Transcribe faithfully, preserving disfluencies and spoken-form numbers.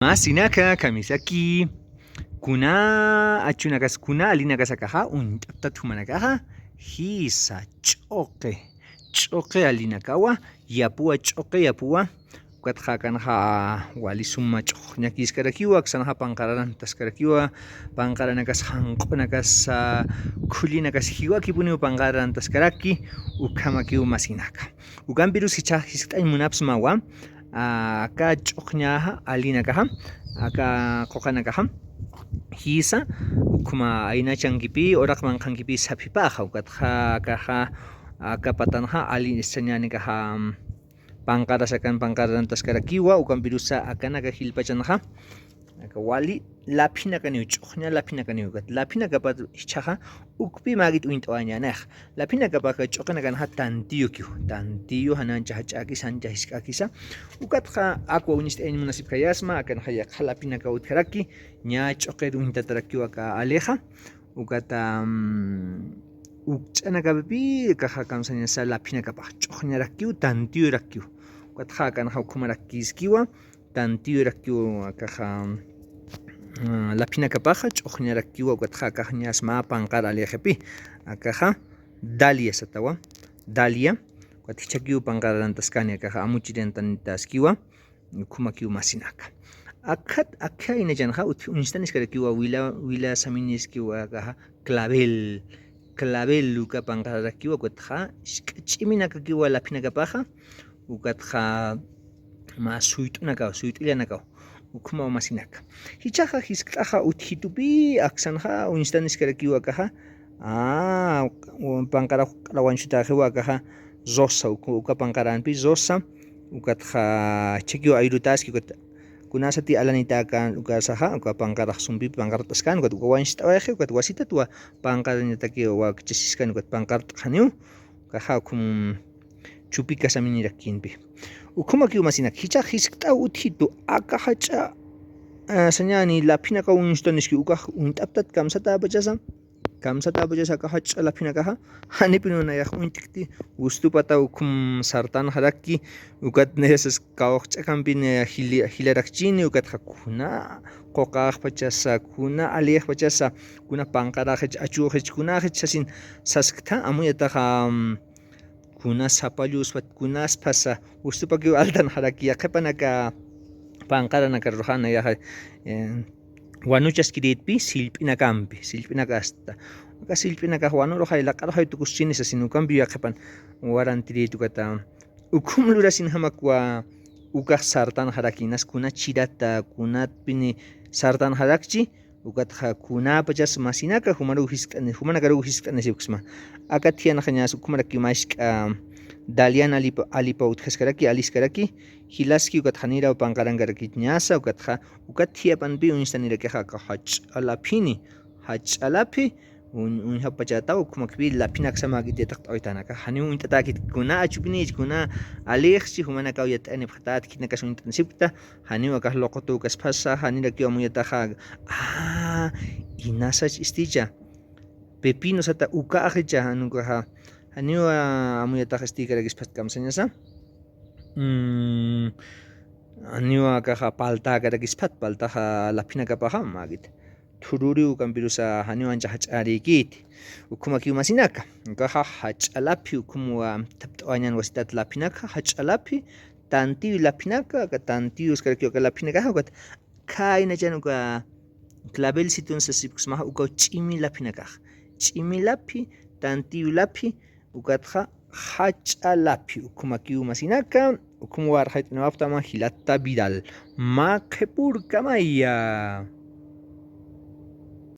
Masinaka kamisaki, kuna achunakas, kuna alinakas akaxa uñt'aptat jumanakaxa, jisa, ch'uqi, ch'uqi alinakawa, yapuwa, ch'uqi yapuwa. Ukatxa akanxa wali suma ch'uqñakiskarakiwa, aksanxa panqararantaskarakiwa, panqaranakas janq'unakas, ah, khullinakas jiwakipuniw panqararantaskaraki, ukhamakiw masinaka. Ukampirus jichhax jiskt'añ munapsmawa, ah, aka ch'uqñaxa, alinakaxa, aka quqanakaxa, jisa, ukhuma aynachankipi, uraq manqhankipi saphipaxa, ukatxa akaxa, aka patanxa, ali sañänikaxa, panqarasakan, panqararantaskarakiwa, ukampirusa akanaka jilpachanxa, aka wali laphinakaniw, ch'uqña laphinakaniw, ukat laphinakapat jichhaxa, ukpi mäkit uñt'awañänixa. Laphinakapaka ch'uqinakanxa tantiyukiw, tantiyu, jan ancha jach'äkisa, jan ancha jisk'äkisa. Ukatxa akwa uñist'ayañ munasipkayasma, akanxa yaqha laphinaka utjaraki, ña ch'uqir uñtatarakiw aka alixa. Ukata, mm, ukch'anakapipï akaxa kamsañasa laphinakapax, ch'uqñarakiw, tantiyurakiw. Ukatxa akanxa ukhumarakïskiwa, tantiyurakiw akaxa, ah, laphinakapaxa, ch'uqñarakiwa, ukatxa akax ñas mä panqar alixipi. Akaxa dalia satawa, dalia. Ukat jichhakiw panqararantaskani, akaxa amuchirantanitäskiwa, ukhumakiw masinaka. Akhat, akha aynachanxa, ut-, uñstaniskarakiwa, wila, wila saminiskiwa, akaxa clavel, clavel uka panqararakiwa, ukatxa, jisk'a ch'iminakakiwa laphinakapaxa, ukatxa, mä suyt'unakaw, suyt'illanakaw, ukhumaw masinaka. Jichhaxa jiskt'axa utjitupi aksanxa, uñstaniskarakiwa akaxa, ah, panqarax q'ala wañsutäxiwa akaxa, rosa, uka, uka panqaranpi rosa, ukatxa jichhakiw ayrutaski, ukat kunasati alanitäkän ukasaxa, uka panqarax sumpipi panqart'askan, ukat uka wañst'awayxi, ukat wasitatwa panqarañataki wakchasiskan, ukat panqart'xaniw, ukaxa ukhum chupika saminirakinpi. Ukhumakiw masinak, jichhax jiskt'aw utjitu, aka jach'a, ah, sañäni laphinakaw uñstaniski, ukax uñt'aptat kamsatäpachasa, kamsatäpachasa aka jach'a laphinakaxa, janipin nayax uñt'kti, wistupata ukhum sartanxaraki, ukat nayasas kawxch'akampi naya jili-, jilarakchini, ukatxa kuna quqaxpachasa, kuna alixpachasa, kuna panqaraxich, achuxich, kunaxich sasin saskta, amuyataxa, mm, kuna sapalluspat, kunasphasa, wistupakiw altanxaraki, yaqhipanaka panqaranakar ruxana yaxa, eh, wanuchaskiritpi, sillp'inakampi, sillp'inakasta. Aka sillp'inakax wanuruxay, laq'aruxay tukuschini sasin ukampiw yaqhipan warantirit ukata. Ukhum lurasinxamakwa ukax sartanxaraki, inas kuna chirata, kunatpini sartanxarakchi, ukatxa kunapachas masinaka, jumaruw jiskt'ani, jumanakaruw jiskt'anisipksma. Aka thiyanaxa ñas ukhumaraki mä jisk'a dalian alipa, alipa utjaskaraki, aliskaraki, jilaski, ukatxa niraw panqarankarakit ñasa, ukatxa, ukat thiyapanpi uñstanirakixa aka jach'a laphini, jach'a laphi, uñ-, uñjapachätaw, ukhumakpi laphinaksamäkit yatiqt'awaytanaka, janiw uñt'atäkit kuna achupinich, kuna alixchi, jumanakaw yat'anipxatat, khitinakas uñt'anisipkta, janiw akax luqutükaspasa, janirakiw amuyataxa, ah, inasach isticha, pepino sata ukaxicha, jan ukaxa, janiw amuyatax istikarakispat kamsañasa. Mm, janiw akaxa paltäkarakispat, paltaxa laphinakapaxa, mäkit. Thururiw ukampirusa janiw ancha jach'arïkiti. Ukhumakiw masinaka. Ukaxa jach'a laphi, ukhum thapt'awañan wasitat laphinaka, jach'a laphi, tantiyu laphinaka, aka tantiyu uskarakiw aka laphinakaxa, ukat khayna chan uka clavel situn sasipksmaxa, ukaw ch'imi laphinakax. Ch'imi laphi, tantiyu laphi, ukatxa jach'a laphi, ukhumakiw masinaka, ukhum warxayt'aniwapxtama jilata Vidal. Mä qhipürkamaya.